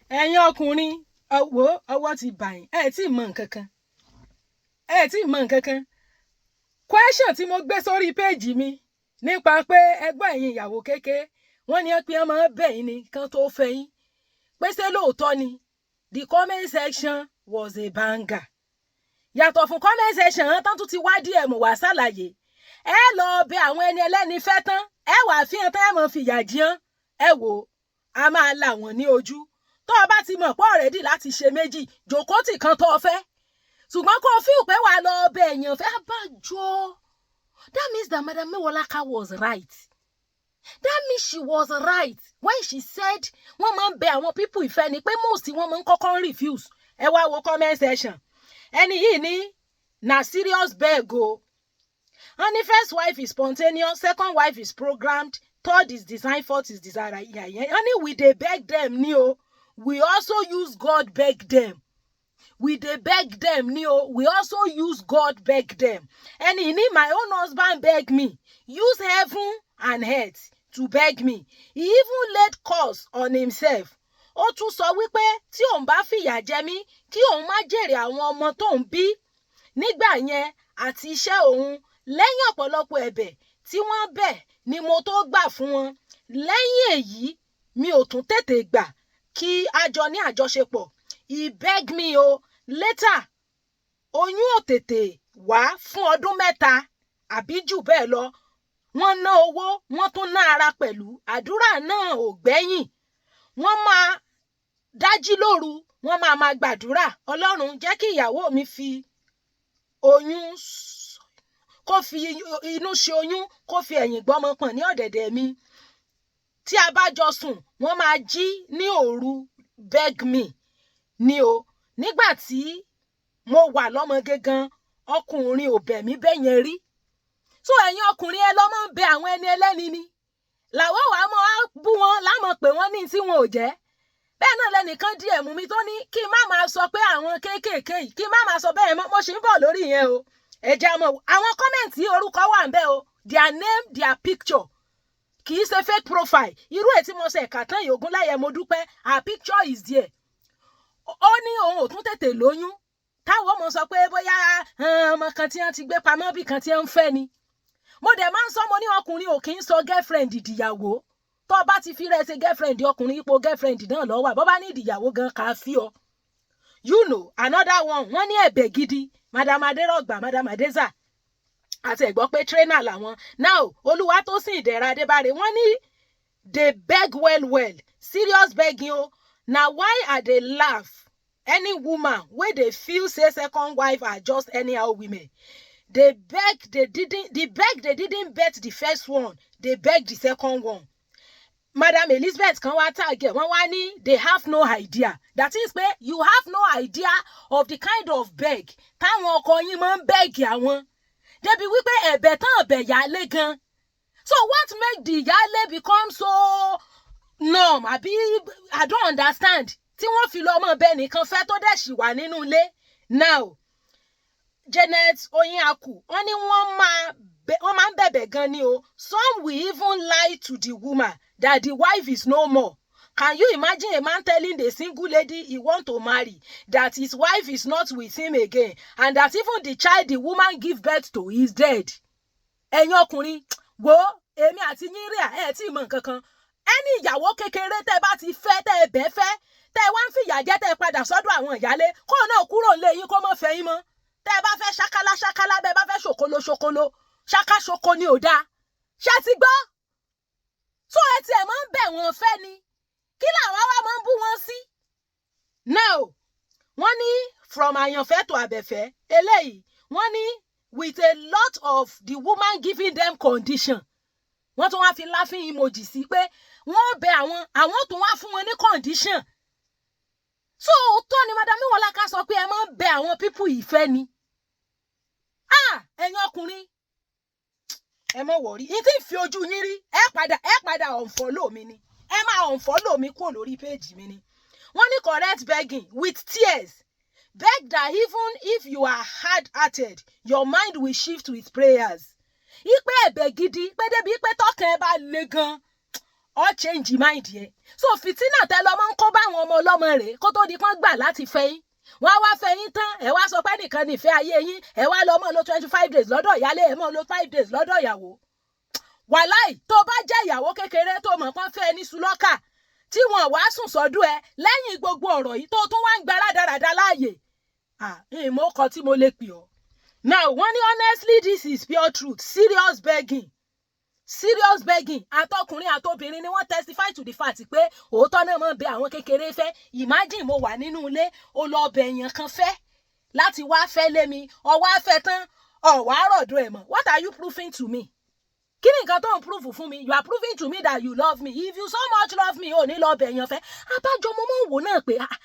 Ẹ̀yin ọkùnrin, ọwọ́ ọwọ́ ti bà yín. Ẹ tí ì mọ nǹkan kan, ẹ tí ì mọ nǹkan kan. Question tí mo gbé sórí péèjì mi nípa pé ẹgbọ́n ẹ̀yin ìyàwó kékeré, wọ́n ní pé wọ́n máa ń bẹ̀ yín ni kán tó fẹ́ yín, pé ṣé lóòótọ́ ni? The comment section was a banger. Yàtọ̀ fún comment section tán, tún ti wá DM wá ṣàlàyé. Ẹ lọ bẹ àwọn ẹni ẹlẹ́ni fẹ́ tán, ẹ wàá fi hàn tán, ẹ mọ̀ fìyà jẹun. Ẹ wò ó, a máa là wọ́n ní ojú. Tó o bá ti mọ̀ pé already láti ṣe méjì, jòkó tì kan tó o fẹ́, ṣùgbọ́n kó o feel pé wàá lọ bẹ èèyàn fẹ́ abájọ. That means that Madam Mewolaka was right. That means she was right when she said wọ́n máa ń bẹ àwọn people ìfẹ́ ni, pé most wọ́n máa ń kọ́kọ́ refuse. Ẹ wá wo comment section. Ẹni yìí ní na serious beg o. Wọ́n ní first wife is spontaneous, second wife is programmed, third is design, fourth is desire. Wọ́n ní we dey beg them ni o, we also use God beg them. We dey beg them ni o, we also use God beg them. Ẹni ní my own husband beg me, use heaven and earth to beg me. He even laid curse on himself. Ó tún sọ wípé tí òun bá fìyà jẹ mí, kí òun má jèrè àwọn ọmọ tóun bí nígbà yẹn àti iṣẹ́ òun. Lẹ́yìn ọ̀pọ̀lọpọ̀ ẹ̀bẹ̀ tí wọ́n bẹ̀ ni mo tó gbà fún wọn. Lẹ́yìn èyí, mi ò tún tètè gbà kí a jọ ní àjọṣepọ̀. He beg me o. Later, oyún ò tètè wá fún ọdún 3 àbí jù bẹ́ẹ̀ lọ. Wọ́n ná owó, wọ́n tún ná ara pẹ̀lú. Àdúrà náà ò gbẹ́yìn. Wọ́n máa dájí lóru, wọ́n máa máa gbàdúrà, "Ọlọ́run, jẹ́ kí ìyàwó mi fi oyún, kó fi inú ṣe oyún, kó fi ẹ̀yìn gbọ́mọ pọ̀n ní ọ̀dẹ̀dẹ̀ mi." Tí a bá jọ sùn, wọ́n máa jí ní òru beg me ni o. Nígbà tí mo wà lọ́mọge gan, ọkùnrin ò bẹ̀ mí bẹ́ẹ̀ yẹn rí. So ẹ̀yin ọkùnrin, ẹ lọ́ máa ń bẹ àwọn ẹni ẹlẹ́ni ni, làwọn wàá mọ á bú wọn, lámọ̀ pé wọ́n ní tí wọn ò jẹ́ bẹ́ẹ̀ náà. Lẹ́nìkan díẹ̀ mú mi tó ní kí n má máa sọ pé àwọn kéékèèké yìí, kí n má máa sọ bẹ́ẹ̀ mọ́. Mo ṣì ń bọ̀ lórí yẹn o. Ẹ jẹ́ àmọ́ àwọn comment, orúkọ wà ń bẹ̀ o, their name, their picture, kì í ṣe fake profile. Irú ẹ̀ tí mo ṣe ẹ̀ka tán yìí, Ògúnláyẹ mo dúpẹ́, her picture is there. Ó ní òun ò tún tètè lóyún, táwọn ọmọ sọ pé bóyá ọmọ kan tí wọ́n ti gbé pamọ́ bí kan tí wọ́n ń fẹ́ ni. Mo dẹ̀ máa ń sọ, mo ní ọkùnrin ò kì í sọ girlfriend ìdìyàwó. Tó o bá ti fi rẹ̀ ṣe girlfriend ọkùnrin, ipò girlfriend náà ló wà. Bó bá ní ìdìyàwó gan, ká fi ọ. Another one, wọ́n ní ẹ̀bẹ̀ gidi, Madam Adérọ̀gbà, Madam Adeza, àti ẹ̀gbọ́ pé trainer làwọn. Now, Olúwatósìn Ìdẹ̀ra Adébárè, wọ́n ní they beg well well, serious begging o. Na why I dey laugh any woman wey dey feel say second wife are just anyhow women. They beg, they didn't, the beg they didn't bet the first one, they beg the second one. Madam Elizabeth kan wá tag ẹ, wọ́n wá ní they have no idea. That is pé you have no idea of the kind of beg táwọn ọkọ yín máa ń beg àwọn, débi wípé ẹ̀bẹ̀ tán ọ̀bẹ̀ yálé gan. So what make the ìyálé become so numb, àbí I don't understand, tí wọ́n fi lọ ọmọ bẹ́ẹ̀ nìkan fẹ́ tó dẹ̀ ṣì wà nínú ilé? Now, Janet Oyinaku, wọ́n ní wọ́n máa ń bẹ̀bẹ̀ gan ni o. Some will even lie to the woman that the wife is no more. Can you imagine a man telling the single lady he want to marry that his wife is not with him again and that even the child the woman give birth to is dead? Ẹ̀yin ọkùnrin, wo èmi àti yín rí à, ẹ̀ tí ì mọ nǹkan kan. Ẹni ìyàwó kékeré tẹ́ bá ti fẹ́, tẹ́ ẹ bẹ́ẹ̀ fẹ́, tẹ́ ẹ wá ń fìyà jẹ, tẹ́ ẹ padà sọ́dọ̀ àwọn ìyálé, kó náà kúrò nílé yín, kó mọ́ fẹ́ yín mọ́. Tẹ́ ẹ bá fẹ́ ṣákálá ṣákálá, bẹ́ẹ̀ bá fẹ́ ṣòkolo ṣokolo, ṣáká ṣoko ni ò dáa. Ṣé ti gbọ́? Tó ẹ tiẹ̀ máa ń bẹ̀ wọ́n fẹ́ ni, kí làwọn wá máa ń bú wọn sí? Now, wọ́n ní from àyànfẹ́ to àbẹ̀fẹ́ eléyìí, wọ́n ní with a lot of the woman giving them condition. Wọ́n tún wá fi laughing emoji sí pé wọ́n bẹ àwọn, àwọn tún wá fún wọn ní condition. So òótọ́ ni Madam Mewolaka sọ pé ẹ máa ń bẹ àwọn people ìfẹ́ ni. Ah, ẹ̀yin ọkùnrin, ẹ mọ̀ wọ̀rí yín tí ń fi ojú yín rí. Ẹ padà unfollow mi ni, ẹ máa unfollow mi kúrò lórí péèjì mi ni. Wọ́n ní correct begging with tears, beg that even if you are hard-hearted, your mind will shift with prayers. Ipe ẹ̀bẹ̀ gidi pé débi pé tọkàn ẹ bá le gan. Ọ change mind yẹ. So fìtínà tẹ lọ máa ń kó báwọn ọmọ ọlọ́mọ rèé kó tó di pọ́n gbà láti fẹ́ yín. Wọ́n á wá fẹ́ yín tán, ẹ wá sọ pé nìkan nífẹ̀ẹ́ ayé yín. Ẹ wá lọ mọ́ lo 25 days lọ́dọ̀ ìyálé, ẹ mọ́ lo 5 days lọ́dọ̀ ìyàwó. Wàláì, tó bá jẹ́ ìyàwó kékeré tó mọ̀ pọ́n fẹ́ ní sulọ́kà tí wọ́n wá sùn sọ́dún ẹ lẹ́yìn gbogbo ọ̀rọ̀ yìí, tó tún wá ń gba rádaràda láàyè, ìmọ̀ ọkọ̀ tí mo lè pè ọ́. Now, wọ́n ní, "Honestly, this is pure truth. Serious begging, serious begging." Àtọkùnrin àtobìnrin ni wọ́n testify to the fact pé òótọ́ náà máa ń bẹ àwọn kékeré fẹ́. Imagine, mo wà nínú ilé, ó lọ bẹ èèyàn kan fẹ́ láti wá fẹ́ lé mi, ọwọ́ afẹ́ tán, ọ̀wá rọ̀dọ̀ ẹ̀ mọ̀. What are you proving to me? Kí ni nǹkan tó ń prove fún mi? You are proving to me that you love me. If you so much love me, ò ní lọ bẹ èèyàn fẹ́. Abájọ mo máa ń wò náà pé, ah,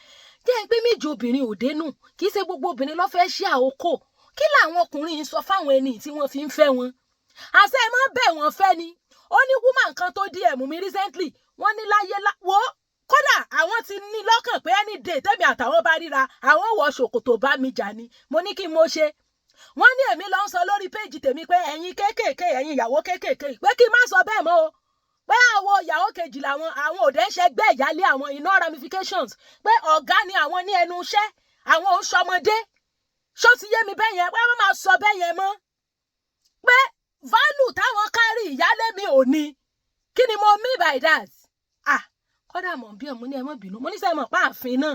jẹ́ pé méjì obìnrin ò dénú, kì í ṣe gbogbo obìnrin ló fẹ́ ṣe àókò. Kí làwọn ọkùnrin ń sọ fáwọn ẹni tí wọ́n fi ń fẹ́ wọn? Àṣẹ ẹ máa bẹ̀ wọ́n fẹ́ ni. Ó ní woman kan tó DM mi recently, wọ́n ní láyé wo kódà àwọn ti ní lọ́kàn pé any day tẹ́mi àtàwọn bá ríra, àwọn wọ ṣòkòtò bá mi jà ni. Mo ní kí n mo ṣe. Wọ́n ní èmi lọ ń sọ lórí péjì tèmi pé ẹ̀yin kéékèèké, ẹ̀yin ìyàwó kéékèèké, pé kí n má sọ bẹ́ẹ̀ mọ́ o, pé àwọn ìyàwó kejì làwọn, àwọn òde ń ṣẹgbẹ́ ìyálé àwọn in all ramifications, pé ọ̀gá ni àwọn ní ẹnu iṣẹ́, àwọn ò ń ṣọmọdé. Ṣó ti yé mi bẹ́ẹ̀ yẹn? Pé wọ́n máa sọ bẹ́ẹ̀ yẹn mọ́, pé value táwọn kárí ìyálé mi ò ní. Kí ni mo mean by that? Ah, kódà mọ̀ bí ọmọ ní ẹ mọ̀ bínú. Mo ní sẹ́ mọ̀ páàfin náà,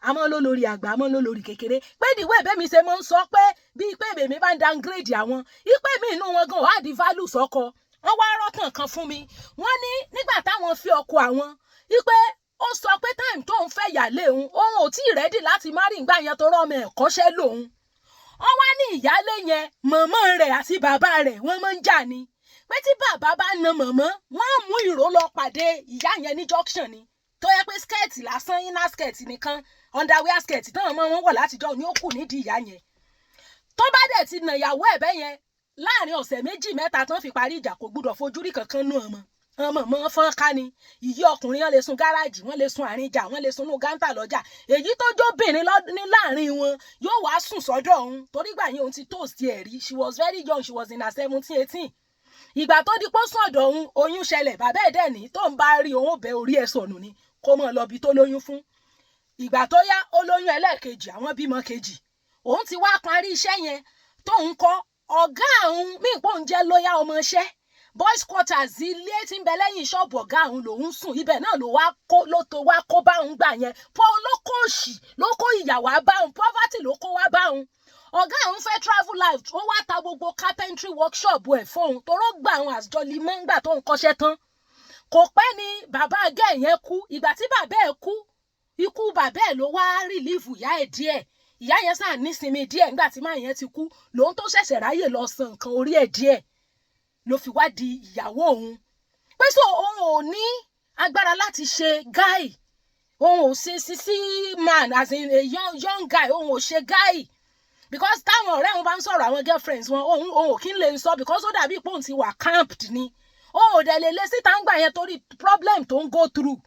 àmọ́ ló lórí àgbà, àmọ́ ló lórí kékeré, pé ìdíwọ́ ẹ̀bẹ́ mi ṣe máa ń sọ pé bíi pé èmi bá ń downgrade àwọn, ipe mi inú wọn gan wàá di value sọ́kọ. Wọ́n wá rọ́kàn kan fún mi. Wọ́n ní nígbà táwọn fi ọkọ àwọn, ipe ó sọ pé time tóun fẹ́ yàlé òun, òun ò tí ì ready láti marry ìgbà yẹn tó rọ́ọ̀mọ ẹ̀kọ́ṣẹ́ lòun. Wọ́n wá ní ìyálé yẹn, mọ̀mọ́ rẹ̀ àti bàbá rẹ̀, wọ́n máa ń jà ni, pé tí bàbá bá na mọ̀mọ́, wọ́n á mú ìró lọ pàdé ìyá yẹn ní junction ni, tó yẹ pé skirt lásán, inner skirt nìkan, underwear skirt táwọn ọmọ wọn wọ̀ látijọ́ ni ó kù nídìí ìyá yẹn. Tó bá dẹ̀ ti nà ìyàwó ẹ̀ bẹ́ yẹn, láàrin ọ̀sẹ̀ méjì mẹ́ta tán fi parí ìjà, kò gbúdọ̀ fojú rí kankan nú ọmọ. Ọmọ mọ́ fọ́n ká ni. Ìyí ọkùnrin, wọn lè sun gáràjì, wọ́n lè sun àárín ìjà, wọ́n lè sun inú gáńtà lọ́jà. Èyí tó jóbìnrin ní láàrin wọn yóò wá sùn sọ́dọ̀ òun, torí gbà yẹn òun ti toast ẹ̀ rí. She was very young, she was in her 17, 18. Ìgbà tó di pọ́ sùn ọ̀dọ̀ òun, oyún ṣẹlẹ̀. Bàbá ẹ̀ dẹ̀ ní tó ń bá rí òun, ó bẹ orí ẹ̀ sọnù ni, kó mọ̀ lọ bí tó lóyún fún. Ìgbà tó yá, ó lóyún ẹlẹ́ẹ̀kejì, àwọn bímọ kejì. Òun ti wá parí iṣẹ́ yẹn tóun kọ́ ọ̀gá òun míì pé òun jẹ́ lóyá ọmọọṣẹ́. Boys quarters, ilé tí ń bẹ lẹ́yìn ṣọ́ọ̀bù ọ̀gá òun lòun sùn. Ibẹ̀ náà ló wá kó, ló tó wá kó bá òun gbà yẹn. Paul ló kó òṣì, ló kó ìyàwó bá òun, poverty ló kó wá bá òun. Ọ̀gá òun fẹ́ travel out, ó wá ta gbogbo carpentry workshop ẹ̀ fóun, toró gbà òun àjọlí mọ́ ńgbà tó ń kọ́ṣẹ́ tán. Kò pẹ́ ni bàbá agẹ́ yẹn kú. Ìgbà tí bàbá ẹ̀ kú, ikú bàbá ẹ̀ ló wá relieve ìyá ẹ̀ díẹ̀. Ìyá yẹn sáà nísinmi díẹ̀. Nígbà tí máa yẹn ti kú, lòun tó ṣẹ̀ṣẹ̀ ráyè lọ san nǹkan orí ẹ̀ díẹ̀, ló fi wá di ìyàwó òun. Pé so òun ò ní agbára láti ṣe guy, òun ò ṣe sisi man, as in a young, young guy, òun ò ṣe guy, because táwọn ọ̀rẹ́ òun bá ń sọ̀rọ̀ àwọn girlfriends wọn, òun ò kí ń lè sọ, because ó dàbí pé òun ti wà camped ni. Òun ò dẹ̀ lè lé síta ń gbà yẹn torí problem tó ń go through.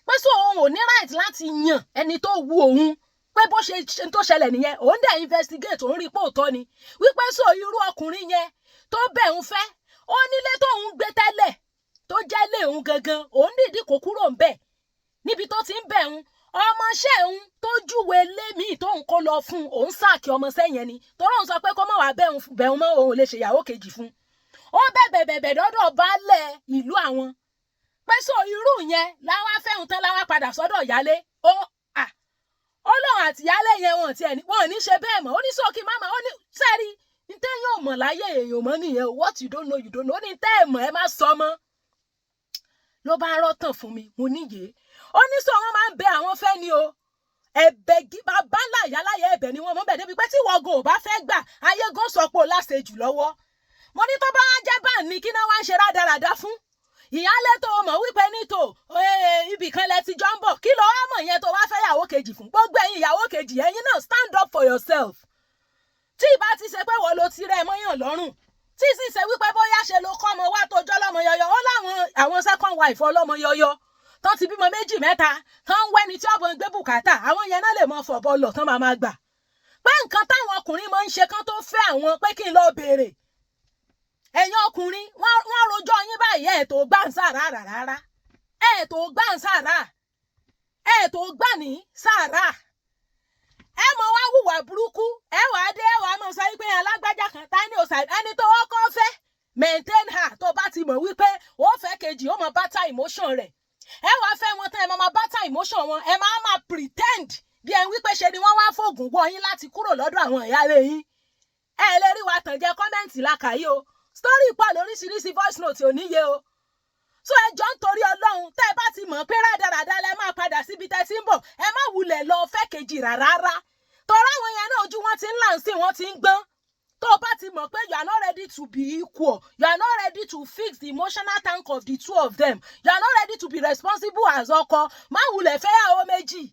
Pé so òun ò ní right láti yàn ẹni tó wu òun, pé bó ṣe tó ṣẹlẹ̀ nìyẹn. Òun dẹ̀ investigate, òun rí pé òótọ́ ni, wípé so irú ọkùnrin yẹn tó bẹ̀ ń fẹ́, ó nílé tóun gbé tẹ́lẹ̀ tó jẹ́ lé òun gangan, òun dìdí kò kúrò ń bẹ̀ níbi tó ti ń bẹ̀ ń. Ọmọọṣẹ́ òun tó júwe lé míì tóun kó lọ fún òun, sack ọmọọṣẹ́ yẹn ni, torí òun sọ pé kó má wàá bẹ̀hùn mọ́, òun ò lè ṣèyàwó kejì fún un. Ó bẹ̀bẹ̀ bẹ̀bẹ̀ dọ́dọ̀ baálẹ̀ ìlú àwọn, pé so irú yẹn láwa fẹ́hùn tán, láwa padà sọ́dọ̀ ìyálé. Ó à ó lóun àti ìyálé yẹn, wọn tiẹ̀ ní wọn ò ní ṣe bẹ́ẹ̀ mọ́. Ó ní sókè máma, ó ní sẹ́ẹ̀rí ntẹ́yìn ò mọ̀ láyé, èèyàn mọ́ nìyẹn. What you don't know, you don't know. Ó ní tẹ́ ẹ̀ mọ̀, ẹ má sọ mọ́. Ló bá rọ́tàn fún mi. Mo níyè. Ó ní sọ wọn máa ń bẹ àwọn fẹ́ ni o. Ẹ̀bẹ̀ bàbá ńlá ìyáláyà ẹ̀bẹ̀ ni wọ́n mọ̀ bẹ̀ débi pé tí wọ́n gan ò bá fẹ́ gbà, ayé gan sọ pé o láṣejù lọ́wọ́. Mo ní tó bá wá jẹ́ bá ní kí náà wá ń ṣe rádaràda fún ìyálé tó mọ̀ wípé nítò ibì kan lẹ ti jọ ń bọ̀, kí ló wá mọ̀ yẹn tó wá fẹ́ yàwó kejì fún? Gbogbo ẹ̀yin ìyàwó kejì, ẹ̀yin náà, stand up for yourself. Tí ìbá ti ṣe pé wọ́n lo tirẹ̀ mọ́yàn lọ́rùn, tí sì ṣe wípé bóyá ṣe ló kọ́ ọmọ wá tó jọ́ lọ́mọ yọyọ, ó láwọn àwọn second wife ọlọ́mọ yọyọ tán ti bímọ méjì mẹ́ta, tán ń wẹ́ni tí ọ̀bọ̀n gbé bùkátà, àwọn yẹn náà lè mọ fọ̀bọ lọ tán máa máa gbà pé nǹkan táwọn ọkùnrin máa ń ṣe kán tó fẹ́ àwọn, pé kí n lọ béèrè. Ẹ̀yin ọkùnrin, wọ́n rojọ́ yín báyìí, ẹ̀ tó gbàǹsà rárá rárá. Ẹ tó gbà ń sàrà, ẹ tó gbà ní sàrà, ẹ mọ wá hùwà burúkú. Ẹ wàá dé, ẹ wàá mọ sọ wípé alágbájá kan ta ni òsà. Ẹni tó kọ́kọ́ fẹ́, maintain her. Tó bá ti mọ̀ wípé ó fẹ́ kejì, ó mọ bátà emotion rẹ̀. Ẹ wàá fẹ́ wọn tán, ẹ máa bátà emotion wọn, ẹ máa máa pretend bí ẹ wípé ṣe ni wọ́n wá fògùn wọ yín láti kúrò lọ́dọ̀ àwọn ìyáálé yín. Ẹ lè rí wa tàn jẹ. Comment la kàyí o. Story pọ̀ lóríṣiríṣi, voice note ò níye o. So ẹ jọ ń torí Ọlọ́run, tẹ́ ẹ bá ti mọ̀ pé rádaràda lẹ máa padà síbi tẹ́ ti ń bọ̀, ẹ má wulẹ̀ lọ fẹ́ kejì rárá. Torí àwọn yẹn náà, ojú wọn ti ń là ń sìn, wọ́n ti ń gbọ́n. Tó o bá ti mọ̀ pé you are not ready to be equal, you are not ready to fix the emotional tank of the two of them, you are not ready to be responsible as ọkọ, má wulẹ̀ fẹ́yàwó méjì.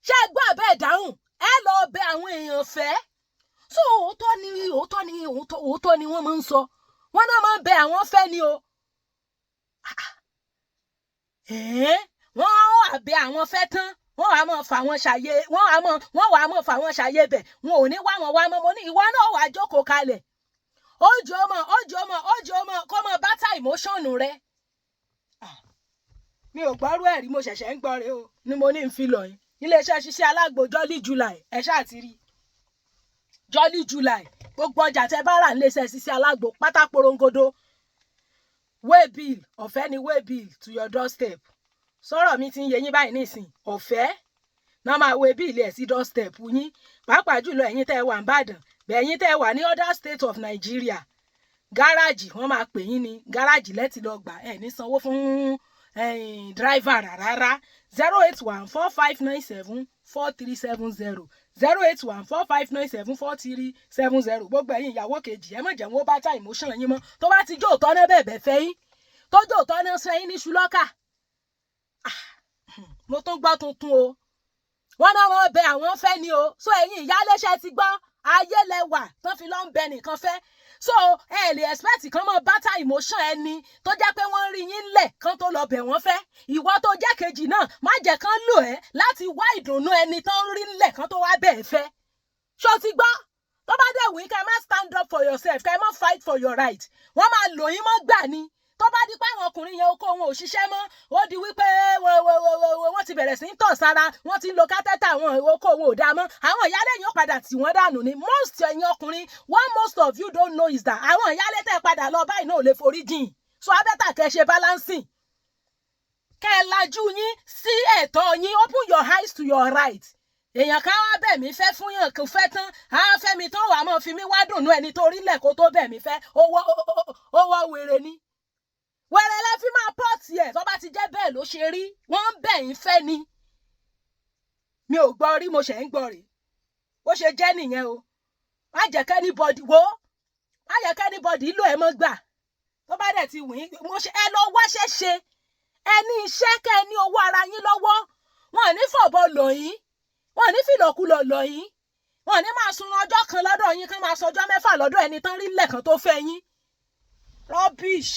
Ṣé ẹ gbọ́ àbẹ́ ìdáhùn? Ẹ lọ bẹ àwọn èèyàn fẹ́. So òótọ́ ni, òótọ́ ni, òótọ́, òótọ́ ni wọ́n máa ń sọ. Wọ́n náà máa ń bẹ àwọn fẹ́ ni o. Wọ́n wà bẹ àwọn fẹ́ tán, wọ́n wàá mọ̀ fà wọ́n ṣàyè, wọ́n wàá mọ̀ fà wọ́n ṣàyè bẹ̀. Wọn ò ní wá wọn wá mọ́. Mo ní ìwọ náà wàá jókòó kalẹ̀, ó jọ mọ̀, ó jọ mọ̀, ó jọ mọ̀ kó mọ̀ bátà emotion rẹ. Mi ò gbọ́rú ẹ̀rí, mo ṣẹ̀ṣẹ̀ ń gbọ́ rẹ o, ni mo ní n fi lọ yín. Iléeṣẹ́ ṣiṣẹ́ alágbo Jolly July, ẹ ṣáà ti rí Jolly July. Gbogbo ọjà tẹ bá rà níléeṣẹ́ ṣiṣẹ́ alágbo pátá porongodo, waybill ọ̀fẹ́ ni, waybill to your doorstep. Sọ̀rọ̀ mi ti ń yé yín báyìí nísìn? Ọ̀fẹ́ náà máa waybill ẹ̀ sí doorstep yín, pàápàá jùlọ ẹ̀yin tẹ́ ẹ wà n'Ìbàdàn, bẹ̀yìn tẹ́ ẹ wà ní other state of Nigeria. Gáràjì wọ́n máa pè yín ní gáràjì lẹ́tì lọ gbà, ẹ̀ ní sanwó fún driver rárá. 08145974370, 08145974370. Gbogbo ẹ̀yin ìyàwó kejì, ẹ má jẹ́ wọn ó bá tá emotion yín mọ́. Tó bá ti jó òótọ́ náà bẹ̀bẹ̀ fẹ́ yín, tó jó òótọ́ náà sọ yín ní ṣùlọ́kà. Mo tún gbọ́ tuntun o, wọ́n náà wọ́n bẹ àwọn fẹ́ ni o. So ẹ̀yin ìyáléṣẹ́ ti gbọ́, ayé lẹwà tán fi lọ́ ń bẹ nìkan fẹ́. So ẹ lè expect kán mọ́ bátà emotion ẹni tó jẹ́ pé wọ́n rí yín lẹ̀ kán tó lọ bẹ̀ wọ́n fẹ́. Ìwọ tó jẹ́ kejì náà, má jẹ́ kán lò ẹ́ láti wá ìdùnnú ẹni tó ń rí lẹ̀ kán tó wá bẹ̀ ẹ́ fẹ́. Ṣó ti gbọ́? Tó bá dẹ̀ wí kẹ́ ẹ má stand up for yourself, kẹ́ ẹ má fight for your right, wọ́n máa lò yín mọ́ gbà ni. Tó bá di pé àwọn ọkùnrin yẹn, okó wọn ò ṣiṣẹ́ mọ́, ó di wípé wọ́n ti bẹ̀rẹ̀ sí ń tọ̀ sára, wọ́n ti ń lo catheter, àwọn okó wọn ò dáa mọ́, àwọn ìyálé yẹn ó padà tì wọ́n dànù ni. Most ẹ̀yin ọkùnrin, what most of you don't know is that àwọn ìyálé tẹ̀ padà lọ báyìí náà ò lè forí jìn. So á better kẹ́ ṣe balancing, kẹ́ ẹ lajú yín sí ẹ̀tọ́ yín. Open your eyes to your right. Èèyàn kan wá bẹ̀ mí fẹ́ fún yàn kò fẹ́ tán, á fẹ́ mi tán, wàá máa fi mí wá dùnú ẹni tó rí lẹ̀ kó tó bẹ̀ mí fẹ́. Owó wèrè ni, wèrè lẹ fi máa pọ́ọ̀tì ẹ̀. Tó bá ti jẹ́ bẹ́ẹ̀ ló ṣe rí, wọ́n ń bẹ̀ yín fẹ́ ni. Mi ò gbọ́ rí, mo ṣẹ̀ ń gbọ́ rí. Bó ṣe jẹ́ nìyẹn o. Má jẹ́ kí anybody wo, má jẹ́ kí anybody lò ẹ́ mọ́ gbà. Tó bá dẹ̀ ti wù yín, mo ṣe ẹ lọ wáṣẹ́ ṣe, ẹ ní iṣẹ́, kẹ́ ẹ ní owó ara yín lọ́wọ́. Wọn ò ní fọ̀bọ lọ̀ yín, wọn ò ní fìlọ̀kulọ̀ lọ̀ yín, wọn ò ní máa sun ọjọ́ kan lọ́dọ̀ yín kán máa sọjọ́ 6 lọ́dọ̀ ẹni tán rí lẹ́ẹ̀kan tó fẹ́ yín. Rubbish.